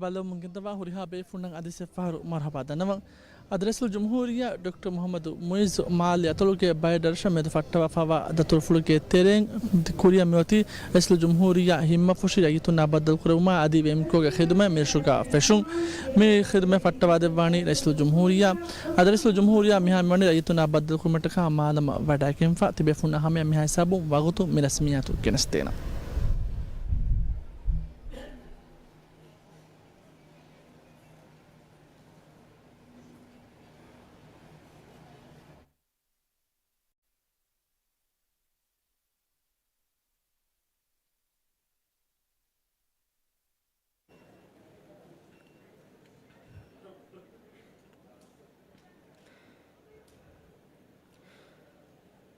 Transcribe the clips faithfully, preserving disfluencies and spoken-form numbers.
ބަލަމުން ގެންދަވާ ހުރިހާ ބޭފުޅުންނަށް އަދި އެއްފަހަރު މަރުޙަބާ ދަންނަވަން. އަދި ރައީސުލްޖުމްހޫރިއްޔާ ޑޮކްޓަރ މުޙައްމަދު މުޢިއްޒު މާލެ އަތޮޅުގެ ބައެއް ރަށަށް މެދު ފައްޓަވާފައިވާ ދަތުރުފުޅުގެ ތެރެއިން ކުރިއަށް މިއޮތީ ރައީސުލްޖުމްހޫރިއްޔާ ހިތްމަފުށި ރައްޔިތުންނާ ބައްދަލުކުރެވުމާ އަދި ވެމްކޯގެ ޚިދުމަތް މިރަށުގަ ފެށުން. މި ޚިދުމަތް ފައްޓަވާދެއްވާނީ ރައީސުލްޖުމްހޫރިއްޔާ. އަދި ރައީސުލްޖުމްހޫރިއްޔާ މިހާ މިވަނީ ރައްޔިތުންނާ ބައްދަލުކުރުމަށްޓަކާ މާލަމަށް ވަޑައިގެންފަ ތިބޭފުޅުންނާ ހަމަޔަށް މިހާ ހިސާބުން ވަގުތު މި ރަސްމިއްޔާތު ގެނެސްދޭނަން.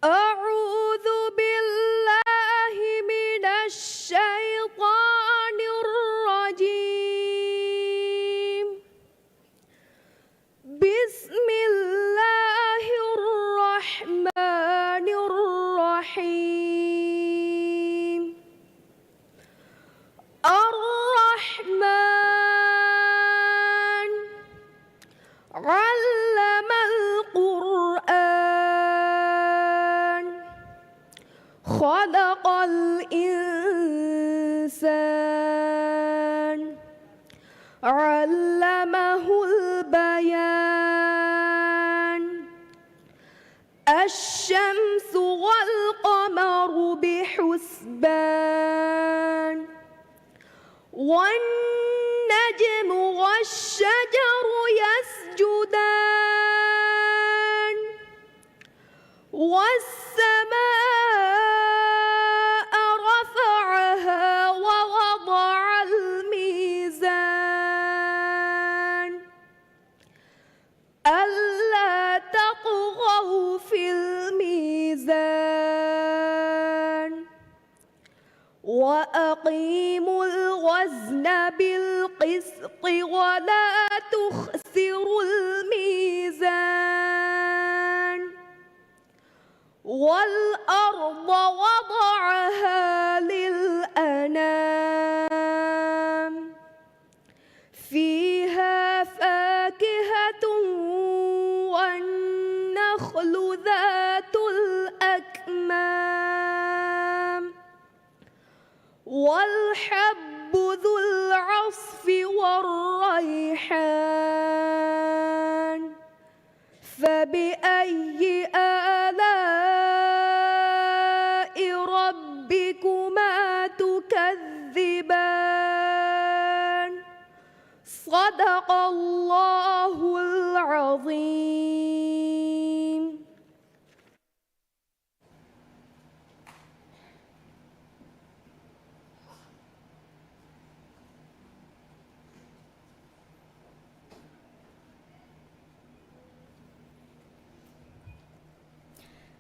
أعوذ بالله من الشيطان الرجيم. بسم الله الرحمن الرحيم. الرحمن. علم القرآن. خلق الإنسان. علمه البيان. الشمس والقمر بحسبان. والنجم والشجر يسجدان. والسماء رفعها ووضع الميزان. ألا تطغوا في الميزان. وأقيموا الوزن بالقسط ولا تخسروا الميزان. والأرض وضعها للأنام. فيها فاكهة والنخل ذات الأكمام. والحب ذو العصف والريحان. فبأي آلاء ربكما تكذبان. صدق الله العظيم.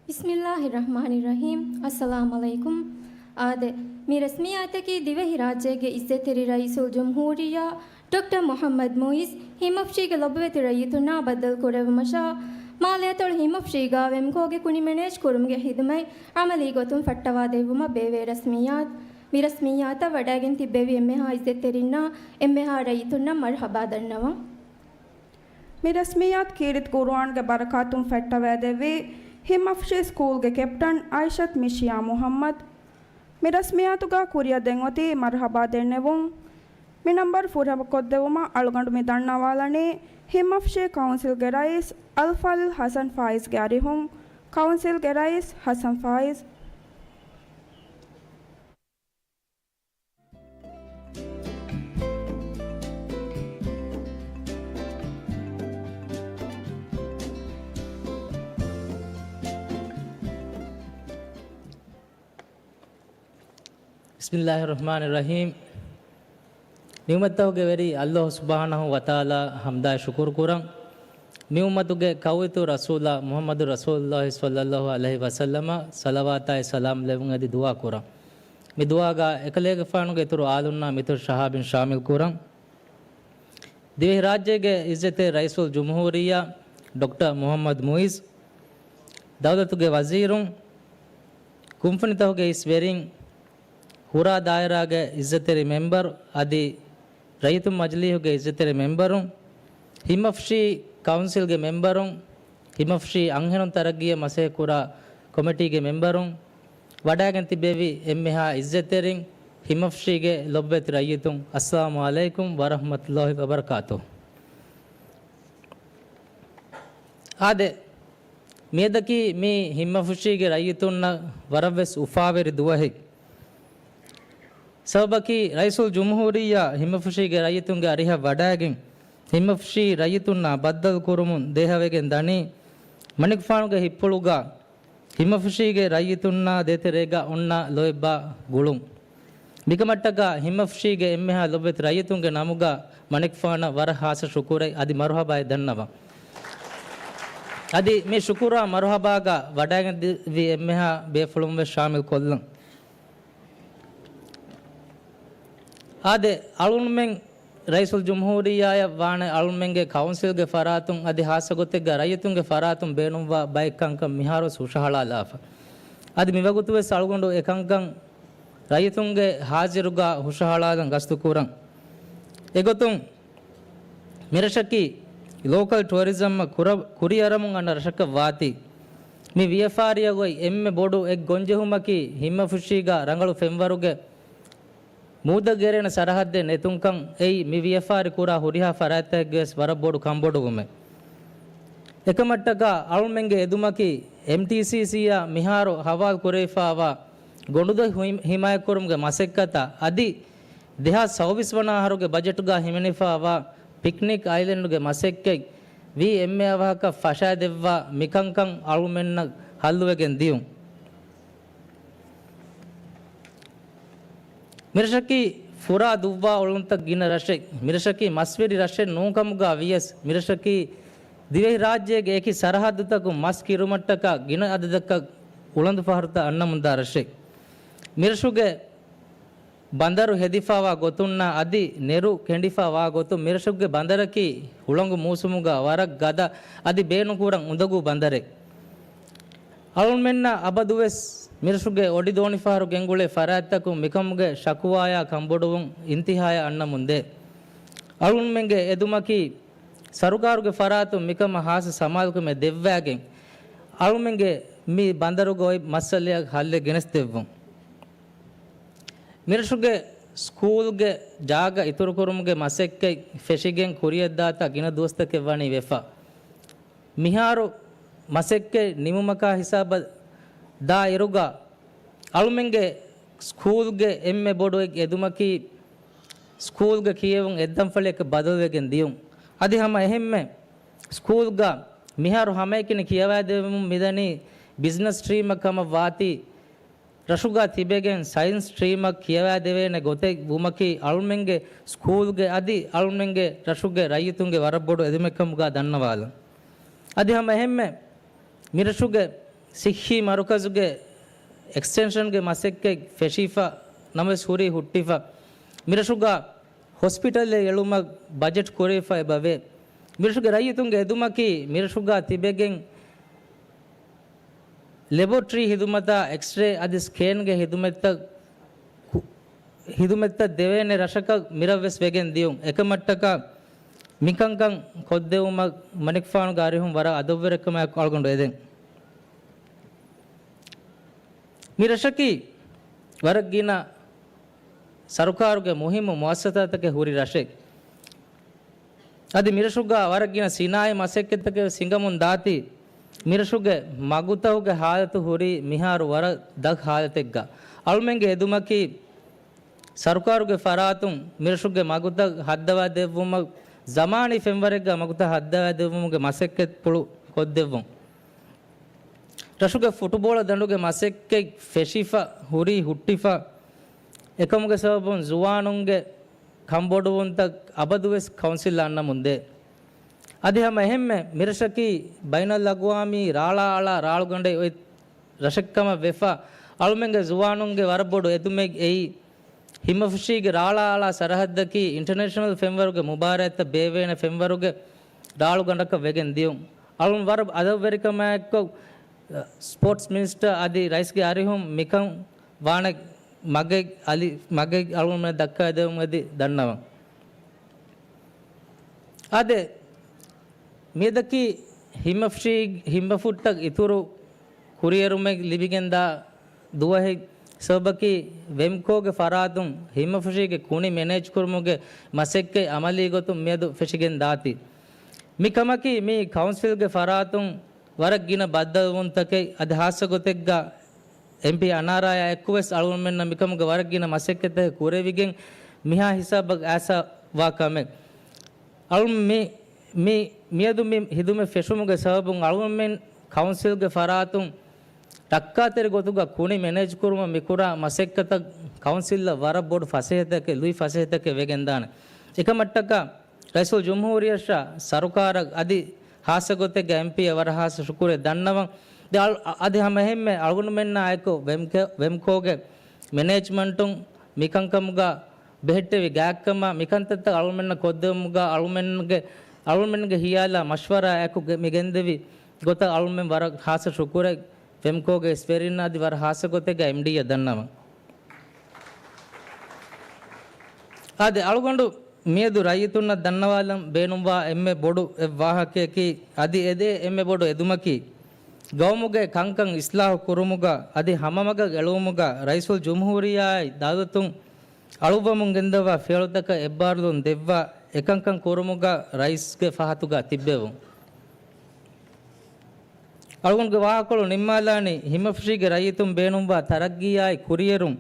ބިސްމިއްލާހި ރަޙްމާނި ރަޙީމް. އައްސަލާމު ޢަލައިކުމް. އާދެ، މި ރަސްމިއްޔާތަކީ ދިވެހިރާއްޖޭގެ އިއްޒަތްތެރި ރައީސުލްޖުމްހޫރިއްޔާ ޑޮކްޓަރ މުޙައްމަދު މުޢިއްޒު ހިތްމަފުށީގެ ލޮބުވެތި ރައްޔިތުންނާ ބައްދަލުކުރެއްވުމަށާ، މާލެއަތޮޅު ހިތްމަފުށީގާ ވެމްކޯގެ ކުނި މެނޭޖް ކުރުމުގެ ޚިދުމަތް ޢަމަލީ ގޮތުން ފައްޓަވާދެއްވުމަށް ބޭއްވޭ ރަސްމިއްޔާތު. މި ރަސްމިއްޔާތަށް ވަޑައިގެން ތިއްބެވި އެންމެހާ އިއްޒަތްތެރިންނާ އެންމެހާ ރައްޔިތުންނަށް މަރުޙަބާ ދަންނަވަން. މި ރަސްމިއްޔާތު ކީރިތި ޤުރުއާންގެ ބަރަކާތުން ފައްޓަވައިދެއްވީ ހިތްމަފުށީ ސްކޫލްގެ ކެޕްޓަން އައިޝަތު މިޝިޔާ މުޙައްމަދު. މި ރަސްމިއްޔާތުގާ ކުރިއަށް ދެން އޮތީ މަރުޙަބާ ދެންނެވުން. މި ނަންބަރު ފުރިހަމަކޮށްދެއްވުމަށް އަޅުގަނޑު މި ދަންނަވާލަނީ ހިތްމަފުށީ ކައުންސިލްގެ ރައީސް އަލްފާޟިލް ޙަސަން ފާއިޒްގެ އަރިހުން. ކައުންސިލްގެ ރައީސް ޙަސަން ފާއިޒް. ބިސްމިއްލާހި ރަޙްމާނި ރަޙީމް. ނިޢުމަތްތަކުގެ ވެރި އައްލާހު ސުބްޙާނަހު ވަތަޢާލާ ޙަމްދާއި ޝުކުރު ކުރަން. މި އުއްމަތުގެ ކައުއިތު ރަސޫލާ މުޙައްމަދު ރަސޫލުއްލާހި ޞައްލައްލާހު ޢަލައިހި ވަސައްލަމަށް ޞަލަވާތާއި ސަލާމް ލެއްވުން އެދި ދުޢާ ކުރަން. މި ދުޢާގާ އެކަލޭގެފާނުގެ އިތުރު އާލުންނާ މިތުރު ޝަހާބިން ޝާމިލް ކުރަން. ދިވެހިރާއްޖޭގެ އިއްޒަތްތެރި ރައީސުލްޖުމްހޫރިއްޔާ ޑޮކްޓަރ މުޙައްމަދު މުޢިއްޒު، ދައުލަތުގެ ވަޒީރުން، ކުންފުނިތަކުގެ އިސް ވެރިން، ހުރާ ދާއިރާގެ އިއްޒަތްތެރި މެމްބަރު އަދި ރައްޔިތުން މަޖިލީހުގެ އިއްޒަތްތެރި މެމްބަރުން، ހިމަފުށީ ކައުންސިލްގެ މެމްބަރުން، ހިމަފުށީ އަންހެނުން ތަރައްގީއަށް މަސައްކަތްކުރާ ކޮމިޓީގެ މެމްބަރުން، ވަޑައިގެން ތިބެވި އެންމެހާ އިއްޒަތްތެރިން، ހިމަފުށީގެ ލޮބުވެތި ރައްޔިތުން، އައްސަލާމު ޢަލައިކުމް ވަރަޙްމަތުﷲި ވަބަރަކާތުހު. އާދެ، މިއަދަކީ މި ހިމަފުށީގެ ރައްޔިތުންނަށް ވަރަށްވެސް އުފާވެރި ދުވަހެއް. ސަބަބަކީ، ރައީސުލްޖުމްހޫރިއްޔާ ހިމަފުށީގެ ރައްޔިތުންގެ އަރިހަށް ވަޑައިގެން، ހިމަފުށީ ރައްޔިތުންނާ ބައްދަލުކުރުމުން ދޭހަވެގެން ދަނީ، މަނިކުފާނުގެ ހިތްޕުޅުގަ ހިމަފުށީގެ ރައްޔިތުންނާ ދޭތެރޭގަ އޮންނަ ލޯތްބާ ގުޅުން. މިކަމަށްޓަކާ ހިމަފުށީގެ އެންމެހާ ލޮބުވެތި ރައްޔިތުންގެ ނަމުގަ މަނިކުފާނަށް ވަރަށް ޚާއްޞަ ޝުކުރެއް އަދި މަރުޙަބާއެއް ދަންނަވަން. އަދި މި ޝުކުރާ މަރުޙަބާގަ ވަޑައިގެން ދިވި އެންމެހާ ބޭފުޅުން ވެސް ޝާމިލް ކޮށްލަން. އާދެ، އަޅުންމެން ރައީސުލްޖުމްހޫރިއްޔާއަށް ވާނެ އަޅުންމެންގެ ކައުންސިލްގެ ފަރާތުން އަދި ހާއްސަ ގޮތެއްގަ ރައްޔިތުންގެ ފަރާތުން ބޭނުންވާ ބައެއް ކަންކަން މިހާރުވެސް ހުށަހަޅާލާފަ. އަދި މިވަގުތުވެސް އަޅުގަނޑު އެކަންކަން ރައްޔިތުންގެ ހާޒިރުގަ ހުށަހަޅާލަން ގަސްތުކުރަން. އެގޮތުން މިރަށަކީ ލޯކަލް ޓުއަރިޒަމްއަށް ކުރަ-، ކުރިއަރަމުން އަންނަ ރަށަކަށް ވާތީ، މި ވިޔަފާރިއަށް އޮތް އެންމެ ބޮޑު އެއް ގޮންޖެހުމަކީ ހިމަފުށީގަ ރަނގަޅު ފެންވަރުގެ މޫދަށް އެރޭނެ ސަރަހައްދެއް ނެތުންކަން އެއީ މި ވިޔަފާރި ކުރާ ހުރިހާ ފަރާތްތަކެއްގެ ވެސް ވަރަށް ބޮޑު ކަންބޮޑުވުމެއް. އެކަމަށްޓަކާ އަޅުމެންގެ އެދުމަކީ އެމްޓީސީސީއާ މިހާރު ހަވާލު ކުރެވިފާވާ ގޮނޑުދޮށް ހި-، ހިމާޔަތްކުރުމުގެ މަސައްކަތަށް އަދި ދެހާސް ސައުވީސް ވަނަ އަހަރުގެ ބަޖެޓުގަ ހިމެނިފާވާ ޕިކްނިކް އައިލެންޑުގެ މަސައްކަތް ވީ އެންމެ އަވަހަކަށް ފަށައިދެއްވާ މިކަންކަން އަޅުމެންނަށް ހައްލުވެގެން ދިޔުން. މިރަށަކީ ފުރާ ދުއްވާ އޮޅުންތައް ގިނަ ރަށެއް. މިރަށަކީ މަސްވެރި ރަށެއް ނޫންކަމުގަ ވިޔަސް، މިރަށަކީ ދިވެހިރާއްޖޭގެ އެކި ސަރަހައްދުތަކުން މަސް ކިރުމަށްޓަކާ ގިނަ އަދަދަކަށް އުޅަނދު ފަހަރުތައް އަންނަމުންދާ ރަށެއް. މިރަށުގެ ބަނދަރު ހެދިފާވާ ގޮތުންނާ އަދި ނެރު ކެނޑިފާވާ ގޮތުން މިރަށުގެ ބަނދަރަކީ ހުޅަނގު މޫސުމުގަ ވަރަށް ގަދަ އަދި ބޭނުންކުރަން އުނދަގޫ ބަނދަރެއް. އަޅުންމެންނަށް އަބަދުވެސް މިރަށުގެ އޮޑި ދޯނިފަހަރު ގެންގުޅޭ ފަރާތްތަކުން މިކަމުގެ ޝަކުވާޔާ ކަންބޮޑުވުން އިންތިހާޔަށް އަންނަމުން ދޭ. އަޅުންމެންގެ އެދުމަކީ ސަރުކާރުގެ ފަރާތުން މިކަމަށް ހާއްސަ ސަމާލުކަމެއް ދެއްވާގެން، އަޅުމެންގެ މި ބަނދަރުގަ އޮތް މައްސަލައަށް ހައްލެއް ގެނެސްދެއްވުން. މިރަށުގެ ސްކޫލްގެ ޖާގަ އިތުރުކުރުމުގެ މަސައްކަތް ފެށިގެން ކުރިއަށްދާތާ ގިނަ ދުވަސްތަކެއް ވަނީ ވެފަ. މިހާރު މަސައްކަތް ނިމުމަކާ ހިސާބަށް ދާ އިރުގަ، އަޅުމެންގެ ސްކޫލްގެ އެންމެ ބޮޑު އެއް އެދުމަކީ، ސްކޫލްގެ ކިޔެވުން އެއްދަންފަޅިއަކަށް ބަދަލުވެގެން ދިޔުން. އަދި ހަމަ އެހެންމެ، ސްކޫލްގަ މިހާރު ހަމައެކަނި ކިޔަވާދެވެމުން މިދަނީ ބިޒްނަސް ސްޓްރީމަށް ކަމަށް ވާތީ، ރަށުގަ ތިބެގެން ސައިންސް ސްޓްރީމަށް ކިޔަވާދެވޭނެ ގޮތެއް ވުމަކީ އަޅުމެންގެ ސްކޫލްގެ އަދި އަޅުމެންގެ ރަށުގެ ރައްޔިތުންގެ ވަރަށް ބޮޑު އެދުމެއްކަމުގަ ދަންނަވާލަން. އަދި ހަމަ އެހެންމެ މިރަށުގެ ސިއްހީ މަރުކަޒުގެ އެކްސްޓެންޝަންގެ މަސައްކަތް ފެށިފަ ނަމަވެސް ހުރީ ހުއްޓިފަ. މިރަށުގަ ހޮސްޕިޓަލެއް އެޅުމަށް ބަޖެޓް ކުރެވިފަ އެބަވޭ. މިރަށުގެ ރައްޔިތުންގެ އެދުމަކީ މިރަށުގަ ތިބެގެން ލެބޯޓްރީ ހިދުމަތާ، އެކްސްރޭ އަދި ސްކޭންގެ ހިދުމަތްތައް ކު-، ހިދުމަތްތައް ދެވޭނެ ރަށަކަށް މިރަށްވެސް ވެގެން ދިޔުން. އެކަމަށްޓަކާ މިކަންކަން ކޮށްދެވުމަށް މަނިކުފާނުގެ އަރިހުން ވަރަށް އަދަށްވުރެކަމާއެކު އަޅުގަނޑު އެދެން. މި ރަށަކީ ވަރަށް ގިނަ ސަރުކާރުގެ މުހިއްމު މުއައްސަސާތަކެއް ހުރި ރަށެއް. އަދި މިރަށުގަ ވަރަށް ގިނަ ސިނާއީ މަސައްކަތްތަކެއް ވެސް ހިނގަމުން ދާތީ، މިރަށުގެ މަގުތަކުގެ ހާލަތު ހުރީ މިހާރު ވަރަށް ދަށް ހާލަތެއްގަ. އަޅުމެންގެ އެދުމަކީ، ސަރުކާރުގެ ފަރާތުން މިރަށުގެ މަގުތައް ހައްދަވާ ދެއްވުމަށް، ޒަމާނީ ފެންވަރެއްގަ މަގުތައް ހައްދަވާ ދެއްވުމުގެ މަސައްކަތްޕުޅު ކޮށްދެއްވުން. ރަށުގެ ފުޓުބޯޅަ ދަނޑުގެ މަސައްކަތް ފެށިފަ، ހުރީ ހުއްޓިފަ. އެކަމުގެ ސަބަބުން ޒުވާނުންގެ ކަންބޮޑުވުންތައް އަބަދުވެސް ކައުންސިލް އަންނަމުންދޭ. އަދި ހަމަ އެހެންމެ މިރަށަކީ ބައިނަލްއަގްވާމީ ރާޅާ އަޅާ ރާޅުގަނޑެއް އޮތް ރަށެއްކަމަށް ވެފަ، އަޅުމެންގެ ޒުވާނުންގެ ވަރަށް ބޮޑު އެދުމެއް އެއީ، ހިމަފުށީގެ ރާޅާ އަޅާ ސަރަހައްދަކީ އިންޓަރނޭޝަނަލް ފެންވަރުގެ މުބާރާތްތައް ބޭއްވޭނެ ފެންވަރުގެ ރާޅުގަނޑަކަށް ވެގެން ދިޔުން. އަޅުން ވަރަށް އަދަށްވެރިކަމާއެއްކޮށް، ސްޕޯޓްސް މިނިސްޓަރ އަދި ރައީސްގެ އަރިހުން މިކަން ވާނެ މަގެއް އަލި، މަގެއް އަޅުންމެން ދައްކާދެވުން އެދި ދަންނަވަން. އާދެ، މިއަދަކީ ހިންމަފުށީ، ހިންމަފުއްޓަށް އިތުރު ކުރިއެރުމެއް ލިބިގެންދާ ދުވަހެއް. ސަބަބަކީ ވެމްކޯގެ ފަރާތުން ހިންމަފުށީގެ ކުނި މެނޭޖްކުރުމުގެ މަސައްކަތް އަމަލީ ގޮތުން މިއަދު ފެށިގެން ދާތީ. މި ކަމަކީ މި ކައުންސިލްގެ ފަރާތުން ވަރަށް ގިނަ ބައްދަލުވުންތަކެއް އަދި ހާއްސަ ގޮތެއްގަ އެމްޕީ އަނާރާޔާ އެއްކުވެސް އަޅުގަނޑުމެންނަށް މިކަމުގެ ވަރަށް ގިނަ މަސައްކަތްތަކެއް ކުރެވިގެން މިހާ ހިސާބަށް އައިސްފަވާ ކަމެއް. އަޅު މި، މި، މިއަދު މި ހިދުމަތް ފެށުމުގެ ސަބަބުން އަޅުގަނޑުމެން ކައުންސިލްގެ ފަރާތުން ރައްކާތެރި ގޮތުގަ ކުނި މެނޭޖް ކުރުމަށް މިކުރާ މަސައްކަތަށް ކައުންސިލަށް ވަރަށް ބޮޑު ފަސޭހަތަކެއް، ލުއި ފަސޭހަތަކެއް ވެގެންދާނެ. އެކަމަށްޓަކާ ރައީސުލްޖުމްހޫރިއްޔާ ސަރުކާރަށް އަދި ހާއްސަ ގޮތެއްގަ އެމްޕީއަށް ވަރަށް ހާއްސަ ޝުކުރެއް ދަންނަވަން. ދެ އަޅު-، އަދި ހަމައެހެންމެ އަޅުގަނޑުމެންނާ އެކު ވެމްކެ-، ވެމްކޯގެ މެނޭޖްމަންޓުން މިކަންކަމުގަ ބެހެއްޓެވި ގާތްކަމާ މިކަންތައްތައް އަޅުމެންނަށް ކޮށްދެވުމުގަ އަޅުމެންގެ، އަޅުމެންގެ ހިޔާލާ މަޝްވަރާ އެކު ގެ-، މި ގެންދެވި ގޮތަށް އަޅުމެން ވަރަށް ހާއްސަ ޝުކުރެއް ވެމްކޯގެ އިސްވެރިންނަށް އަދި ވަރަށް ހާއްސަ ގޮތެއްގަ އެމްޑީއަށް ދަންނަވަން. އާދެ، އަޅުގަނޑު މިއަދު ރައްޔިތުންނަށް ދަންނަވާލަން ބޭނުންވާ އެންމެ ބޮޑު އެއް ވާހަކަޔަކީ، އަދި އެދޭ އެންމެ ބޮޑު އެދުމަކީ، ގައުމުގެ ކަންކަން އިސްލާހު ކުރުމުގަ އަދި ހަމަމަގަށް އެޅުވުމުގަ ރައީސުލްޖުމްހޫރިއްޔާއާއި ދައުލަތުން އަޅުއްވަމުން ގެންދަވާ ފިޔަވަޅުތަކަށް އެއްބާރުލުން ދެއްވާ އެކަންކަން ކުރުމުގަ ރައީސްގެ ފަހަތުގަ ތިއްބެވުން. އަޅުގަނޑުގެ ވާހަކަކޮޅު ނިންމާލާނީ، ހިންމަފުށީގެ ރައްޔިތުން ބޭނުންވާ ތަރައްގީއާއި ކުރިއެރުން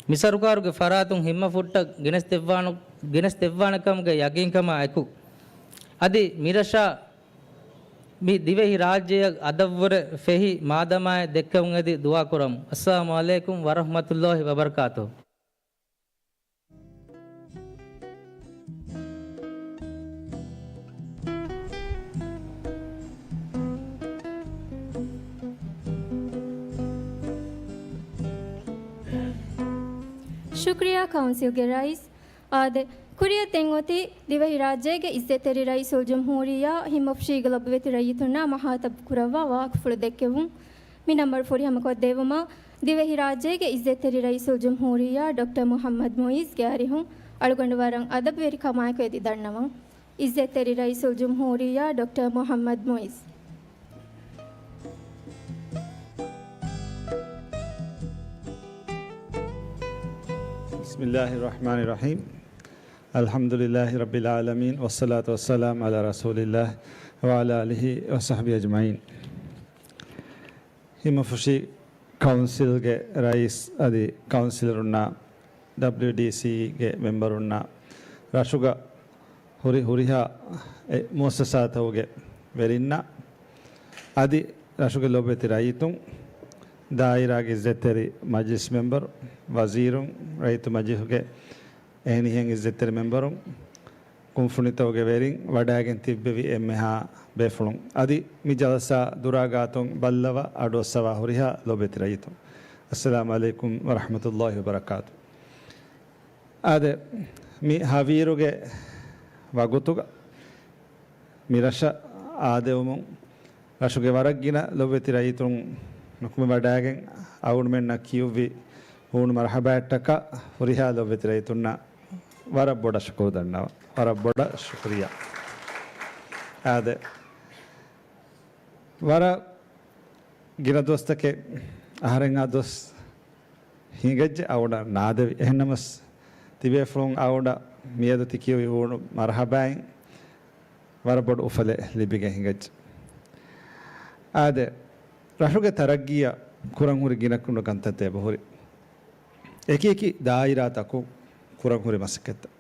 މި ސަރުކާރުގެ ފަރާތުން ހިންމަފުއްޓަށް ގެނެސްދެއްވާނު-، ގެނެސްދެއްވާނެކަމުގެ ޔަގީންކަމާ އެކު، އަދި މިރަށާ މި ދިވެހި ރާއްޖެއަށް އަދަށްވުރެ ފެހި މާދަމާއެއް ދެއްކެވުން އެދި ދުޢާކުރަމު. އައްސަލާމު ޢަލައިކުމް ވަރަޙްމަތުﷲި ވަބަރަކާތުހު. ޝުކުރިއްޔާ ކައުންސިލްގެ ރައީސް. އާދެ، ކުރިއަށް ދެން އޮތީ ދިވެހިރާއްޖޭގެ އިއްޒަތްތެރި ރައީސުލްޖުމްހޫރިއްޔާ ހިންމަފުށީގެ ލޮބުވެތި ރައްޔިތުންނާ މަހާތަބު ކުރައްވާ ވާހަކަފުޅު ދެއްކެވުން. މި ނަންބަރު ފުރިހަމަކޮށްދެއްވުމަށް، ދިވެހިރާއްޖޭގެ އިއްޒަތްތެރި ރައީސުލްޖުމްހޫރިއްޔާ ޑޮކްޓަރ މުޙައްމަދު މުޢިއްޒުގެ އަރިހުން އަޅުގަނޑު ވަރަށް އަދަބުވެރިކަމާއެކު އެދި ދަންނަވަން. އިއްޒަތްތެރި ރައީސުލްޖުމްހޫރިއްޔާ ޑޮކްޓަރ މުޙައްމަދު މުޢިއްޒު. بسم الله الرحمن الرحيم. الحمد لله رب العالمين، والصلاة والسلام على رسول الله وعلى آله وصحبه أجمعين. ހިމަފުށި ކައުންސިލްގެ ރައީސް އަދި ކައުންސިލަރުންނާ، ޑަބްލިއުޑީސީގެ މެމްބަރުންނާ، ރަށުގަ ހުރި ހުރިހާ އެ މުއައްސަސާތަކުގެ ވެރިންނާ، އަދި ރަށުގެ ލޮބުވެތި ރައްޔިތުން، ދާއިރާގެ އިއްޒަތްތެރި މަޖިލިސް މެމްބަރު، ވަޒީރުން، ރައްޔިތު މަޖިލިހުގެ އެހެނިހެން އިއްޒަތްތެރި މެމްބަރުން، ކުންފުނިތަކުގެ ވެރިން، ވަޑައިގެން ތިއްބެވި އެންމެހާ ބޭފުޅުން އަދި މި ޖަލްސާ ދުރާގާތުން ބައްލަވާ އަޑުއައްސަވާ ހުރިހާ ލޮބުވެތި ރައްޔިތުން، އައްސަލާމު ޢަލައިކުމް ވަރަޙްމަތުﷲި ވަބަރަކާތު. އާދެ، މި ހަވީރުގެ ވަގުތުގަ މި ރަށަށް އާދެވުމުން ރަށުގެ ވަރަށް ގިނަ ލޮބުވެތި ރައްޔިތުން ނުކުމެ ވަޑައިގެން އަޅުގަނޑުމެންނަށް ކިޔުއްވި ހޫނު މަރުޙަބާއަށްޓަކާ ހުރިހާ ލޮބުވެތި ރައްޔިތުންނަށް ވަރަށް ބޮޑަށް ޝުކުރު ދަންނަވަން. ވަރަށް ބޮޑަށް ޝުކުރިއްޔާ. އާދެ، ވަރަށް ގިނަ ދުވަސްތަކެއް އަހަރެން އާ ދުވަސް ހިނގައްޖެ އަޅުގަނޑަށް ނާދެވި. އެހެންނަމަސް ތިބޭފުޅުން އަޅުގަނޑަށް މިއަދު ތި ކިޔުއި ހޫނު މަރުޙަބާއިން ވަރަށް ބޮޑު އުފަލެއް ލިބިގެން ހިނގައްޖެ. އާދެ، ރަށުގެ ތަރައްގީއަށް ކުރަން ހުރި ގިނަ ކުޑަ ކަންތައްތައް އެބަހުރި. އެކި އެކި ދާއިރާތަކުން ކުރަން ހުރި މަސައްކަތްތައް.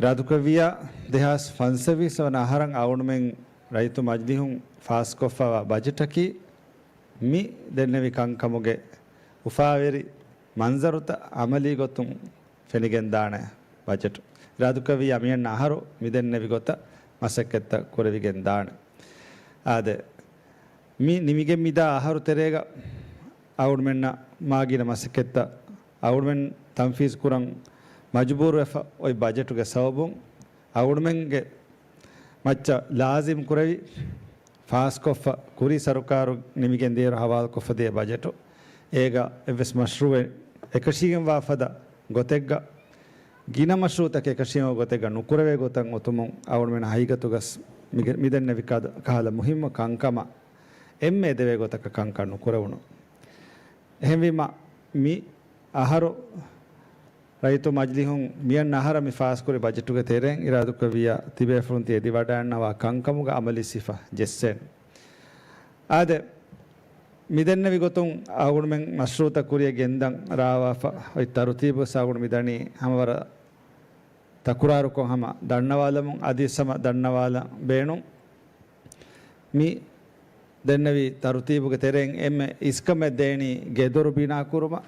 ރާދުކުރެއްވިއްޔާ، ދެހާސް ފަންސަވީސް ވަނަ އަހަރަށް އަޅުގަނޑުމެން ރައްޔިތު މަޖިލިހުން ފާސްކޮށްފައިވާ ބަޖެޓަކީ މި ދެންނެވި ކަންކަމުގެ އުފާވެރި މަންޒަރުތައް އަމަލީ ގޮތުން ފެނިގެންދާނެ ބަޖެޓު. ރާދުކުރެއްވިއްޔާ މިއަންނަ އަހަރު މި ދެންނެވި ގޮތަށް މަސައްކަތްތައް ކުރެވިގެންދާނެ. އާދެ، މި ނިމިގެން މިދާ އަހަރު ތެރޭގަ އަޅުގަނޑުމެންނަށް މާގިނަ މަސައްކަތްތައް އަޅުގަނޑުމެން ތަންފީޒު ކުރަން މަޖުބޫރުވެފަ އޮތް ބަޖެޓުގެ ސަބަބުން އަޅުގަނޑުމެންގެ މައްޗަށް ލާޒިމް ކުރެވި، ފާސްކޮށްފަ ކުރީ ސަރުކާރު ނިމިގެން ދިޔައިރު ހަވާލުކޮށްފަ ދިޔަ ބަޖެޓު، އޭގަ އެއްވެސް މަޝްރޫއެއް އެކަށީގެންވާ ފަދަ ގޮތެއްގަ ގިނަ މަޝްރޫޢުތަކެއް އެކަށީގޮތެއްގަ ނުކުރެވޭ ގޮތަށް އޮތުމުން އަޅުގަނޑުމެން ހަގީގަތުގަސް މިގެ-، މިދެންނެވި ކަ-، ކަހަލަ މުހިއްމު ކަންކަމަށް އެންމެ އެދެވޭ ގޮތަކަށް ކަންކަން ނުކުރެވުނު. އެހެންވީމަ، މި އަހަރު ރައްޔިތު މަޖިލީހުން މިއަންނަ އަހަރަށް މި ފާސްކުރި ބަޖެޓުގެ ތެރެއިން އިރާދަކުރެއްވިއްޔާ ތިބޭފުޅުން ތި އެދިވަޑައިގަންނަވާ ކަންކަމުގަ އަމަލީ ސިފަ ޖެއްސޭނެ. އާދެ، މިދެންނެވި ގޮތުން އަޅުގަނޑުމެން މަޝްރޫޢުތައް ކުރިއަށް ގެންދަން ރާވާފަ އޮތް ތަރުތީބުވެސް އަޅުގަނޑު މިދަނީ ހަމަވަރަށް ތަކުރާރުކޮށް ހަމަ ދަންނަވާލަމުން، އަދިވެސް ހަމަ ދަންނަވާލަން ބޭނުން. މި ދެންނެވި ތަރުތީބުގެ ތެރެއިން އެންމެ އިސްކަމެއް ދޭނީ ގެދޮރު ބިނާކުރުމަށް.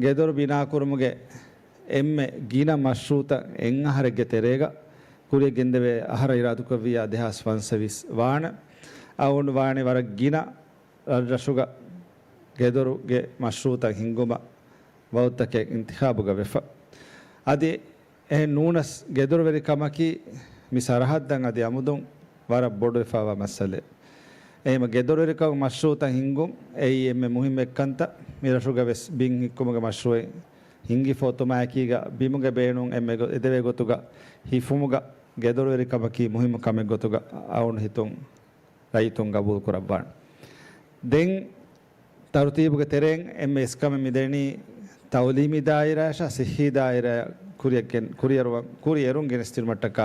ގެދޮރު ބިނާކުރުމުގެ އެންމެ ގިނަ މަޝްރޫޢުތައް އެއްއަހަރެއްގެ ތެރޭގަ ކުރިއަށް ގެންދެވޭ އަހަރަށް އިރާދަކުރެއްވިއްޔާ ދެހާސް ފަންސަވީސް ވާނެ. އަޅުގަނޑު ވާނީ ވަރަށް ގިނަ ރަށްރަށުގަ ގެދޮރުގެ މަޝްރޫޢުތައް ހިންގުމަށް ވައުދުތަކެއް އިންތިޚާބުގަ ވެފަ. އަދި އެހެން ނޫނަސް، ގެދޮރުވެރިކަމަކީ މި ސަރަހައްދަށް އަދި އަމުދުން ވަރަށް ބޮޑުވެފައިވާ މައްސަލައެއް. އެހެންވީމަ ގެދޮރުވެރިކަމުގެ މަޝްރޫޢުތައް ހިންގުން އެއީ އެންމެ މުހިއްމު އެއްކަންތައް. މި ރަށުގަ ވެސް ބިން ހިއްކުމުގެ މަޝްރޫޢެއް ހިންގިފަ އޮތުމާއެކީގަ ބިމުގެ ބޭނުން އެންމެ ގޮ-، އެދެވޭ ގޮތުގަ ހިފުމުގަ ގެދޮރުވެރިކަމަކީ މުހިއްމު ކަމެއް ގޮތުގަ އަޅުގަނޑު ހިތުން ރައްޔިތުން ގަބޫލު ކުރައްވާނެ. ދެން ތަރުތީބުގެ ތެރެއިން އެންމެ އިސްކަމެއް މިދެނީ ތައުލީމީ ދާއިރާއަށާ ސިއްހީ ދާއިރާއަށް ކުރިއަށް ގެން-، ކުރިއެރުވަން-، ކުރިއެރުން ގެނެސްދިނުމަށްޓަކާ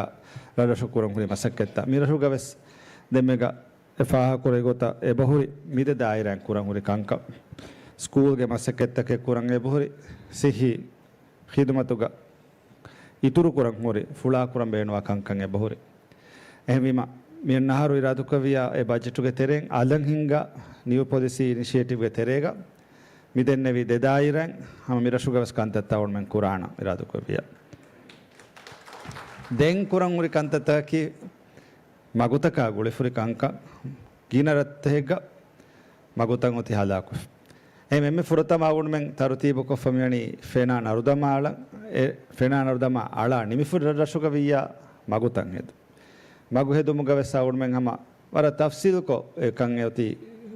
ރަށްރަށު ކުރަން ހުރި މަސައްކަތްތައް. މި ރަށުގަ ވެސް ދެންމެގަ އެ ފާހަގަކުރެއްވި ގޮތަށް އެބަހުރި މި ދެ ދާއިރާއިން ކުރަން ހުރި ކަންކަން. ސްކޫލްގެ މަސައްކަތްތަކެއް ކުރަން އެބަހުރި، ސިއްހީ ޚިދުމަތުގަ އިތުރުކުރަން ހުރި، ފުޅާކުރަން ބޭނުންވާ ކަންކަން އެބަހުރި. އެހެންވީމަ، މިއަންނަ އަހަރު އިރާދަކުރެއްވިއްޔާ އެ ބަޖެޓުގެ ތެރެއިން އަލަށް ހިންގާ ނިއު ޕޮލިސީ އިނިޝިއޭޓިވްގެ ތެރޭގަ މިދެންނެވި ދެ ދާއިރާއިން ހަމަ މިރަށުގަ ވެސް ކަންތައްތައް އަޅުގަނޑުމެން ކުރާނަން އިރާދަކުރެއްވިއްޔާ. ދެން ކުރަން ހުރި ކަންތައްތަކަކީ މަގުތަކާ ގުޅިފުރި ކަންކަން. ގިނަ ރަށްތަކެއްގަ މަގުތައް އޮތީ ހަލާކުވެފަ. އެހެން އެންމެ ފުރަތަމަ އަޅުގަނޑުމެން ތަރުތީބުކޮށްފަ މިވަނީ ފެނާ ނަރުދަމާ އަޅަން. އެ ފެނާ ނަރުދަމާ އަޅާ ނިމިފުރި ރަށްރަށުގަ ވިއްޔާ މަގުތައް ހެދުން. މަގު ހެދުމުގަ ވެސް އަޅުގަނޑުމެން ހަމަ ވަރަށް ތަފްސީލްކޮށް އެކަން އެއޮތީ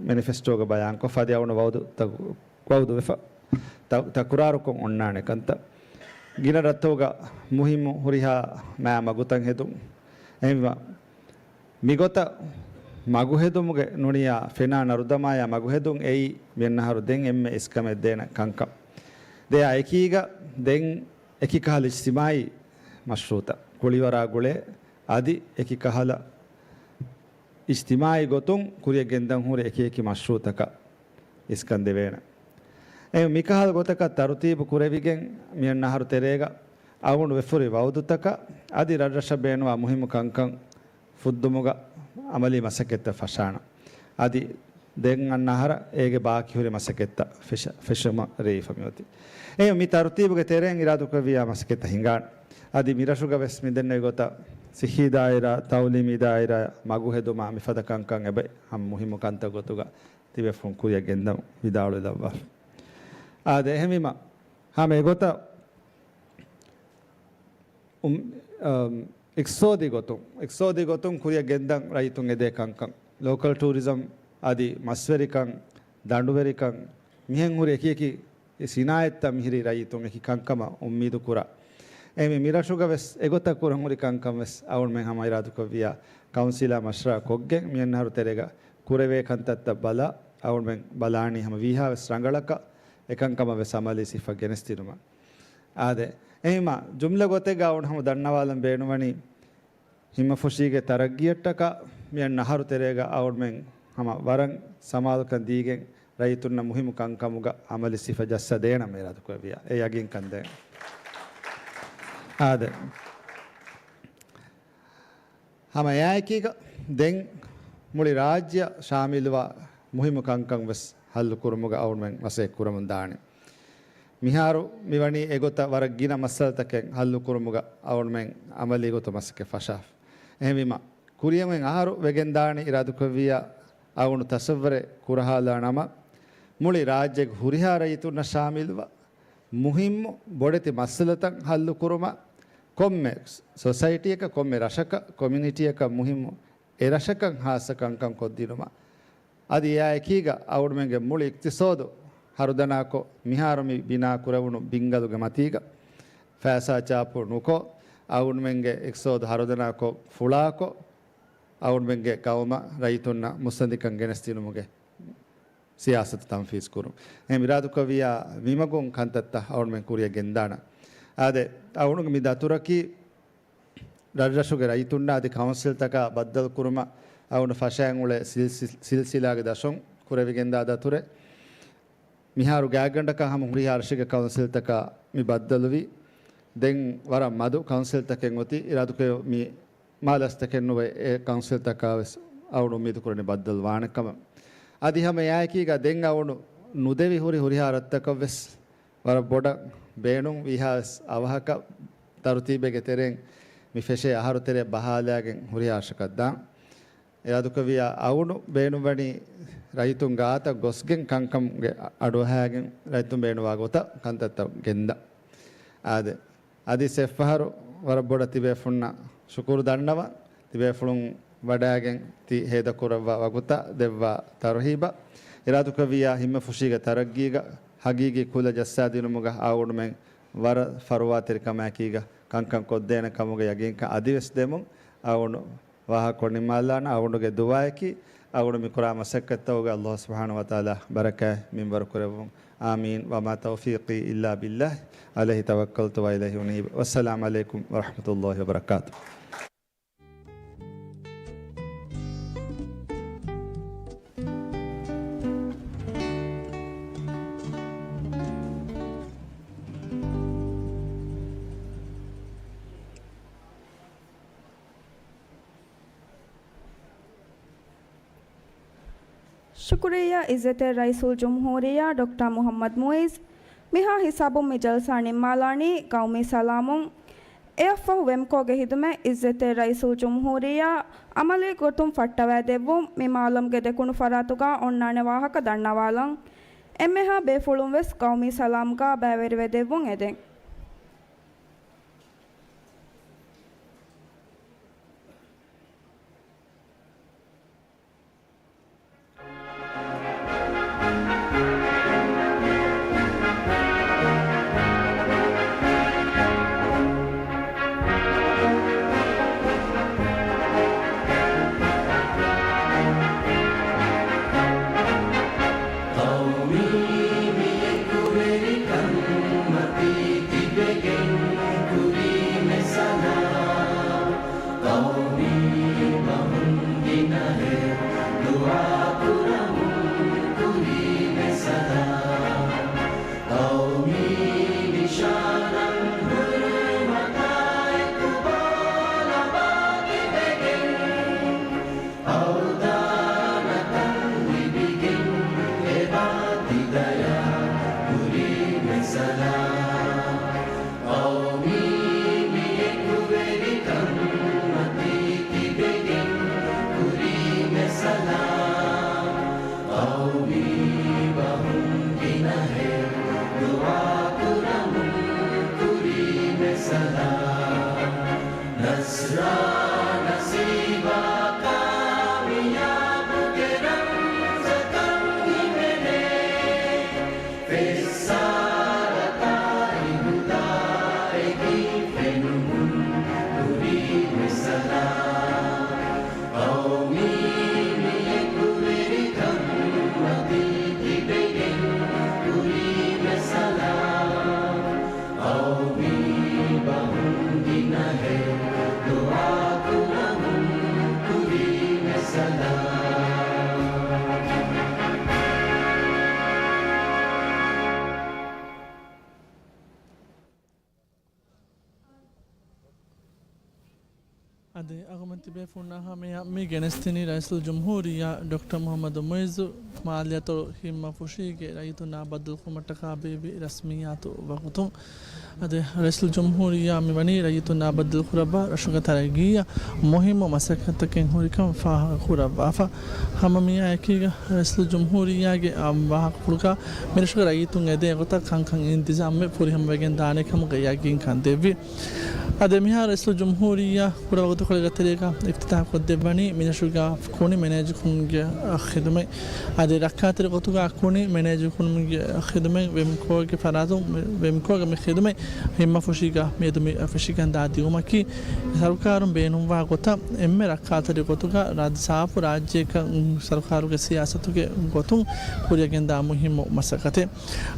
މެނިފެސްޓޯގަ ބަޔާންކޮށްފަ އަދި އަޅުގަނޑު ވައުދު ތަ-، ވައުދު ވެފަ. ތަ-، ތަކުރާރުކޮށް އޮންނާނެ ކަންތައް. ގިނަ ރަށްތަކުގަ މުހިއްމު ހުރިހާ މާ މަގުތައް ހެދުން. އެހެންވީމަ، މިގޮތަށް މަގުހެދުމުގެ ނުނިޔާ ފެނާ ނަރުދަމާޔާ މަގުހެދުން އެއީ މިއަންނަހަރު ދެން އެންމެ އިސްކަމެއް ދޭނެ ކަންކަން. ދެއާ އެކީގަ ދެން އެކި ކަހަލަ އިޖްތިމާއީ މަޝްރޫޢުތައް ކުޅިވަރާ ގުޅޭ އަދި އެކި ކަހަލަ އިޖްތިމާއީ ގޮތުން ކުރިއަށް ގެންދަން ހުރި އެކި އެކި މަޝްރޫޢުތަކަށް އިސްކަން ދެވޭނެ. އެ މިކަހަލަ ގޮތަކަށް ތަރުތީބު ކުރެވިގެން މިއަންނަ އަހަރު ތެރޭގަ އަޅުގަނޑު ވެފުރި ވައުދުތަކަށް އަދި ރަށްރަށަށް ބޭނުންވާ މުހިއްމު ކަންކަން ފުއްދުމުގަ އަމަލީ މަސައްކަތްތައް ފަށާނަން. އަދި ދެން އަންނަ އަހަރަށް އޭގެ ބާކީ ހުރި މަސައްކަތްތައް ފެށ-، ފެށުމަށް ރޭވިފަ މިއޮތީ. އެ މި ތަރުތީބުގެ ތެރެއިން އިރާދަކުރެއްވިއްޔާ މަސައްކަތްތައް ހިނގާނެ. އަދި މިރަށުގަ ވެސް މިދެންނެވި ގޮތަށް ސިއްހީ ދާއިރާ، ތައުލީމީ ދާއިރާ، މަގު ހެދުމާ މިފަދަ ކަންކަން އެބަ ހަމަ މުހިއްމު ކަންތައް ގޮތުގަ ތިބޭފުޅުން ކުރިއަށް ގެންދަމުން ވިދާޅުވެލައްވާފަ. އާދެ، އެހެންވީމަ، ހަމަ އެގޮތަށް، އު-، އަ، އިޤްތިޞާދީ ގޮތުން، އިޤްތިޞާދީ ގޮތުން ކުރިއަށް ގެންދަން ރައްޔިތުން އެދޭ ކަންކަން، ލޯކަލް ޓޫރިޒަމް އަދި މަސްވެރިކަން، ދަނޑުވެރިކަން، މިހެން ހުރި އެކި އެކި ސިނާއަތްތައް މިހިރީ ރައްޔިތުން އެކި ކަންކަމަށް އުއްމީދު ކުރާ. އެ މި، މި ރަށުގަ ވެސް އެގޮތަށް ކުރަން ހުރި ކަންކަން ވެސް އަޅުގަނޑުމެން ހަމަ އިރާދަކުރެއްވިއްޔާ ކައުންސިލާ މަޝްވަރާ ކޮށްގެން މިއަންނަ އަހަރު ތެރޭގަ ކުރެވޭ ކަންތައްތައް ބަލާ، އަޅުގަނޑުމެން ބަލާނީ ހަމަ ވީހާވެސް ރަނގަޅަކަށް އެކަންކަމަށް ވެސް އަމަލީ ސިފަ ގެނެސްދިނުމަށް. އާދެ، އެހެންވީމަ، ޖުމްލަ ގޮތެއްގަ އަޅުގަނޑު ހަމަ ދަންނަވާލަން ބޭނުންވަނީ، ހިމަފުށީގެ ތަރައްގީއަށްޓަކާ މިއަންނަ އަހަރު ތެރޭގަ އަޅުގަނޑުމެން ހަމަ ވަރަށް ސަމާލުކަން ދީގެން ރައްޔިތުންނަށް މުހިއްމު ކަންކަމުގަ އަމަލީ ސިފަ ޖައްސަ ދޭނަމޭ އިރާދަކުރެއްވިއްޔާ. އެ ޔަގީންކަން ދޭން. އާދެ. ހަމަ އެއާއެކީގަ ދެން މުޅި ރާއްޖެއަށް ޝާމިލުވާ މުހިއްމު ކަންކަން ވެސް ހައްލު ކުރުމުގަ އަޅުގަނޑުމެން މަސައްކަތް ކުރަމުން ދާނީ. މިހާރު މިވަނީ އެގޮތަށް ވަރަށް ގިނަ މައްސަލަތަކެއް ހައްލު ކުރުމުގަ އަޅުގަނޑުމެން އަމަލީ ގޮތުން މަސައްކަތް ފަށާފަ. އެހެންވީމަ، ކުރިއަށް އަހަރު ވެގެން ދާނީ އިރާދަކުރެއްވިއްޔާ އަޅުގަނޑު ތަސައްވަރެއް ކުރަހާލާ ނަމަ، މުޅި ރާއްޖޭގެ ހުރިހާ ރައްޔިތުންނަށް ޝާމިލުވާ، މުހިއްމު ބޮޑެތި މައްސަލަތައް ހައްލު ކުރުމަށް ކޮންމެ ސޮސައިޓީއަކަށް، ކޮންމެ ރަށަކަށް، ކޮމިއުނިޓީއަކަށް މުހިއްމު އެ ރަށަކަށް ހާއްސަ ކަންކަން ކޮށްދިނުމަށް. އަދި އެއާ އެކީގަ އަޅުގަނޑުމެންގެ މުޅި އިޤްތިޞާދު ހަރުދަނާކޮށް، މިހާރު މި ބިނާ ކުރެވުނު ބިންގަލުގެ މަތީގަ ފައިސާ ޗާޕު ނުކޮށް، އަޅުގަނޑުމެންގެ އިޤްތިޞާދު ހަރުދަނާކޮށް ފުޅާކޮށް، އަޅުގަނޑުމެންގެ ޤައުމަށް ރައްޔިތުންނަށް މުއްސަނދިކަން ގެނެސްދިނުމުގެ ސިޔާސަތު ތަންފީޒު ކުރުން. އެހެން އިރާދަކުރެއްވިއްޔާ މިމަގުން ކަންތައްތައް އަޅުގަނޑުމެން ކުރިއަށް ގެންދާނަން. އާދެ، އަޅުގަނޑުގެ މި ދަތުރަކީ ރަށްރަށުގެ ރައްޔިތުންނާ އަދި ކައުންސިލްތަކާ ބައްދަލުކުރުމަށް އަޅުގަނޑު ފަށައިން އުޅޭ ސިލް-، ސިލް-، ސިލްސިލާގެ ދަށުން ކުރެވިގެންދާ ދަތުރެއް. މިހާރު ގާތްގަނޑަކަށް ހަމަ ހުރިހާ ރަށެއްގެ ކައުންސިލްތަކާ މި ބައްދަލުވި. ދެން ވަރަށް މަދު ކައުންސިލްތަކެއް އޮތީ. އިރާދަކުރެއްވި މާލަސްތަކެއް ނުވެ، އެ ކައުންސިލްތަކާ ވެސް އަޅުގަނޑު އުއްމީދު ކުރަނީ ބައްދަލު ވާނެ ކަމަށް. އަދި ހަމަ އެއާއެކީގަ ދެން އަޅުގަނޑު ނުދެވި ހުރި ހުރިހާ ރަށްތަކަށް ވެސް ވަރަށް ބޮޑަށް ބޭނުން ވީހާވެސް އަވަހަކަށް ތަރުތީބެއްގެ ތެރެއިން މި ފެށޭ އަހަރު ތެރެއަށް ބަހާލާގެން ހުރިހާ ރަށަކަށް ދާން. އިރާދަކުރެއްވިއްޔާ އަޅުގަނޑު ބޭނުންވަނީ ރައްޔިތުން ގާތަށް ގޮސްގެން ކަންކަމުގެ އަޑުއަހާގެން ރައްޔިތުން ބޭނުންވާ ގޮތަށް ކަންތައްތައް ގެންދަން. އާދެ، އަދި އެއްފަހަރު ވަރަށް ބޮޑަށް ތިބޭފުޅުންނަށް ޝުކުރު ދަންނަވަން. ތިބޭފުޅުން ވަޑައިގެން ތި ހޭދަކުރައްވާ ވަގުތާ ދެއްވާ ތަރުހީބަށް. އިރާދަކުރެއްވިއްޔާ ހިތްމަ ފުށީގެ ތަރައްގީގަ ހަގީގީ ކުލަ ޖައްސާދިނުމުގަ އަޅުގަނޑުމެން ވަރަށް ފަރުވާތެރިކަމާއެކީގަ ކަންކަން ކޮށްދޭނެ ކަމުގެ ޔަގީންކަން އަދިވެސް ދެމުން އަޅުގަނޑު ވާހަކަ ކޮށް ނިންމާލާނަން. އަޅުގަނޑުގެ ދުޢާއަކީ އަޅުގަނޑު މި ކުރާ މަސައްކަތްތަކުގަ ﷲ ސުބްޙާނަހޫ ވަތަޢާލާ ބަރަކާތް މިންވަރު ކުރެއްވުން. އާމީން. وما توفيقي إلا بالله عليه توكلت وإليه أنيب. والسلام عليكم ورحمة الله وبركاته. ޝުކުރިއްޔާ ޢިއްޒަތްތެރި ރައީސުލްޖުމްހޫރިއްޔާ ޑޮކްޓަރ މުޙައްމަދު މުޢިއްޒު. މިހާ ހިސާބުން މި ޖަލްސާ ނިންމާލާނީ ޤައުމީ ސަލާމުން. އެއަށްފަހު ވެމްކޯގެ ޚިދުމަތް ޢިއްޒަތްތެރި ރައީސުލްޖުމްހޫރިއްޔާ ޢަމަލީ ގޮތުން ފައްޓަވައިދެއްވުން. މި މާލަމްގެ ދެކުނު ފަރާތުގަ އޮންނާނެ ވާހަކަ ދަންނަވާލަން. އެންމެހާ ބޭފުޅުން ވެސް ޤައުމީ ސަލާމްގަ ބައިވެރިވެދެއްވުން އެދެން. ޤައުމީ މި އެކުވެރިކަން މަތީ ތިބެގެން ކުރީމެ ސަލާމް. ޤައުމީ ބަހުން ގިނަހެއް ދުޢާ ކުރަމުން ކުރީމެ ސަލާމް. ޤައުމީ ނިޝާނަށް ހުރުމަތާއެކު ބޯ ލަބާ ތިބެގެން، އަޅުދާނަތަން ލިބިގެން އެބާ ތި ދަޔާ ކުރީމެ ސަލާމް. ޤައުމީ މި އެކުވެރިކަން މަތީ ތިބެގެން ކުރީމެ ސަލާމް. ޤައުމީ ބަހުން ގިނަހެއް ދުޢާ ކުރަމުން ކުރީމެ ސަލާމް. ނަޞްރާ ނަސީބާ ކާމިޔާބުގެ ރަމްޒަކަށް ހިމެނޭ. ފެއްސާރަތާ އިހުދާއެކީ ފެނުމުން ކުރީމެ ސަލާމް. ޤައުމީ މި އެކުވެރިކަން މަތީ ތިބެގެން ކުރީމެ ސަލާމް. ޤައުމީ ބަހުން ގިނަހެއް ދުޢާ ކުރަމުން ކުރީމެ ސަލާމް. އަދި އަޅުގަނޑުމެން ތިބޭފުޅުންނާ ހަމަޔަށް މި ގެނެސްދިނީ ރައީސުލްޖުމްހޫރިއްޔާ ޑޮކްޓަރ މުޙައްމަދު މުޢިއްޒު މާލެއަތޮޅު ހިތްމަ ފުށީގެ ރައްޔިތުންނާ ބައްދަލުކުރުމަށްޓަކާ ބޭއްވި ރަސްމިއްޔާތު ވަގުތުން. އަދި ރައީސުލްޖުމްހޫރިއްޔާ މިވަނީ ރައްޔިތުންނާ ބައްދަލުކުރައްވާ ރަށުގެ ތަރައްގީއަށް މުހިއްމު މަސައްކަތްތަކެއް ހުރިކަން ފާހަގަކުރައްވާފަ. ހަމަ މިއާއެކީގަ ރައީސުލްޖުމްހޫރިއްޔާގެ އާއްމު ވާހަކަފުޅުގަ މިރަށުގެ ރައްޔިތުން އެދޭ ގޮތަށް ކަންކަން އިންތިޒާމްވެ ފުރިހަމަވެގެން ދާނެ ކަމުގެ ޔަގީންކަން ދެއްވި. އަދި މިހާރު ރައީސުލްޖުމްހޫރިއްޔާ ކުޑަ ވަގުތުކޮޅެއްގެ ތެރޭގަ އިފްތިތާޙް ކޮށްދެއްވަނީ މިރަށުގަ ކުނި މެނޭޖުކުރުމުގެ ޚިދުމަތް. އަދި ރައްކާތެރި ގޮތުގަ ކުނި މެނޭޖުކުރުމުގެ ޚިދުމަތް ވެމްކޯގެ ފަރާތުން، ވެމްކޯގެ މި ޚިދުމަތް ހިންމަފުށީގަ މިއަދު މި ފެށިގެންދާ ދިއުމަކީ، ސަރުކާރުން ބޭނުންވާ ގޮތަށް އެންމެ ރައްކާތެރި ގޮތުގަ ރާއްޖެ ސާފު ރާއްޖެއަކަށް ސަރުކާރުގެ ސިޔާސަތުގެ ގޮތުން ކުރިއަށްގެންދާ މުހިއްމު މަސައްކަތެއް.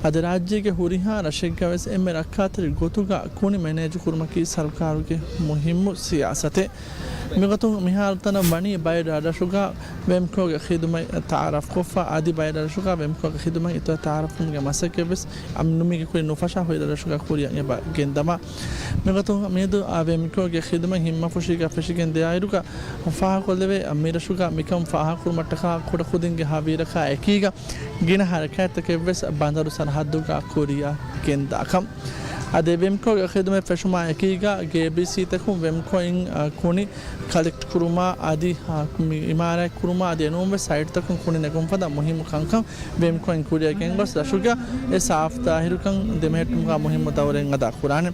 އަދި ރާއްޖޭގެ ހުރިހާ ރަށެއްގަވެސް އެންމެ ރައްކާތެރި ގޮތުގަ ކުނި މެނޭޖުކުރުމަކީ ސަރުކާރުގެ މުހިއްމު ސިޔާސަތެއް. މިގޮތުން މިހާރު ތަނަށް ވަނީ ބައެއް ރަށްރަށުގަ ވެމްކޯގެ ޚިދުމަތް ތައާރަފްކޮށްފަ، އަދި ބައެއް ރަށުގަ ވެމްކޯގެ ޚިދުމަތް އިތުރަށް ތައާރަފްކުރުމުގެ މަސައްކަތްވެސް އަ، ނުމީގެ ކުރިން ނުފަށާ ހުރި ރަށްރަށުގަ ކުރިއަށް އެބަ ގެންދަމާ. މިގޮތުން މިއަދު އާ ވެމްކޯގެ ޚިދުމަތް ހިންމަފުށީގަ ފެށިގެން ދިޔައިރުގަ ފާހަގަކޮށްލެވޭ، މިރަށުގަ މިކަން ފާހަގަކުރުމަށްޓަކާ ކުޑަކުދިންގެ ހަވީރަކާ އެކީގަ ގިނަ ހަރަކާތްތަކެއްވެސް ބަނދަރު ސަރަހައްދުގަ ކުރިއަށް ގެންދާކަން. އަދި ވެމްކޯގެ ޚިދުމަތް ފެށުމާ އެކީގަ ގޭބީސީތަކުން ވެމްކޯއިން، އަ، ކުނި ކަލެކްޓް ކުރުމާ އަދި، އަ، މި އިމާރާތް ކުރުމާ އަދި އެނޫންވެސް ސައިޓްތަކުން ކުނި ނެގުން ފަދަ މުހިއްމު ކަންކަން ވެމްކޯއިން ކުރިއަށް ގެންގޮސް ރަށުގަ އެ ސާފު ތާހިރުކަން ދެމެހެއްޓުމުގަ މުހިއްމު ދައުރެއް އަދާ ކުރާނެ.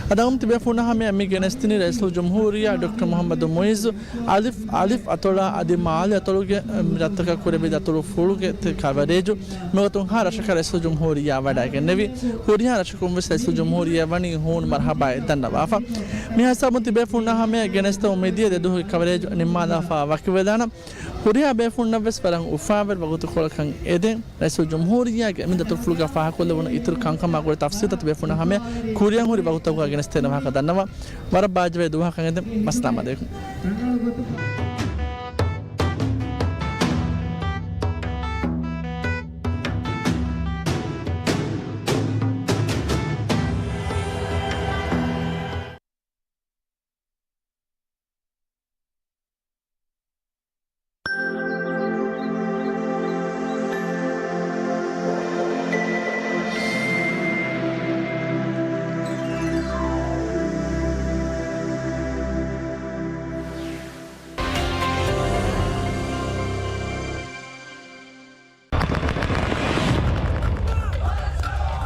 އަދި އަޅުގަނޑު ތިބޭފުޅުންނާ ހަމަޔަށް މި ގެނެސްދިނީ ރައީސުލްޖުމްހޫރިއްޔާ ޑޮކްޓަރ މުޙައްމަދު މުޢިއްޒު އަލިފް، އަލިފް އަތޮޅާ އަދި މާލެ އަތޮޅުގެ، އަ، ރަށްތަކަށް ކުރެއްވި ދަތުރުފުޅުގެ ތެ ކަވަރޭޖު މިގޮތުން ހަ ރަށަކަށް ރައީސުލްޖުމްހޫރިއްޔާ ވަޑައިގެންނެވި. ހުރިހާ ރަށަކުން ވެސް ރައީސުލްޖުމްހޫރިއްޔާ ވަނީ ހޫނު މަރުޙަބާއެއް ދަންނަވާފަ. މިހާ ހިސާބުން ތިބޭފުޅުންނާ ހަމަޔަށް ގެނެސްދެމުން މިދިޔަ ދެ ދުވަހުގެ ކަވަރޭޖު ނިންމާލާފަ ވަކިވެލާނަން. ހުރިހާ ބޭފުޅުންނަށް ވެސް ވަރަށް އުފާވެރި ވަގުތުކޮޅަކަށް އެދެން، ރައީސުލްޖުމްހޫރިއްޔާގެ މި ދަތުރުފުޅުގަ ފާހަގަކޮށްލެވުނު އިތުރު ކަންކަމާ ގުޅި ތަފްސީލްތައް ތިބޭފުޅުންނާ ހަމަޔަށް ކުރިއަށް ހުރި ވަގުތަކުގަ ގެނެސްދޭނެ ވާހަކަ ދަންނަވާ. ވަރަށް ބާއްޖަވެރި ދުވަހަކަށް އެދެން. އައްސަލާމް އަލައިކުމް.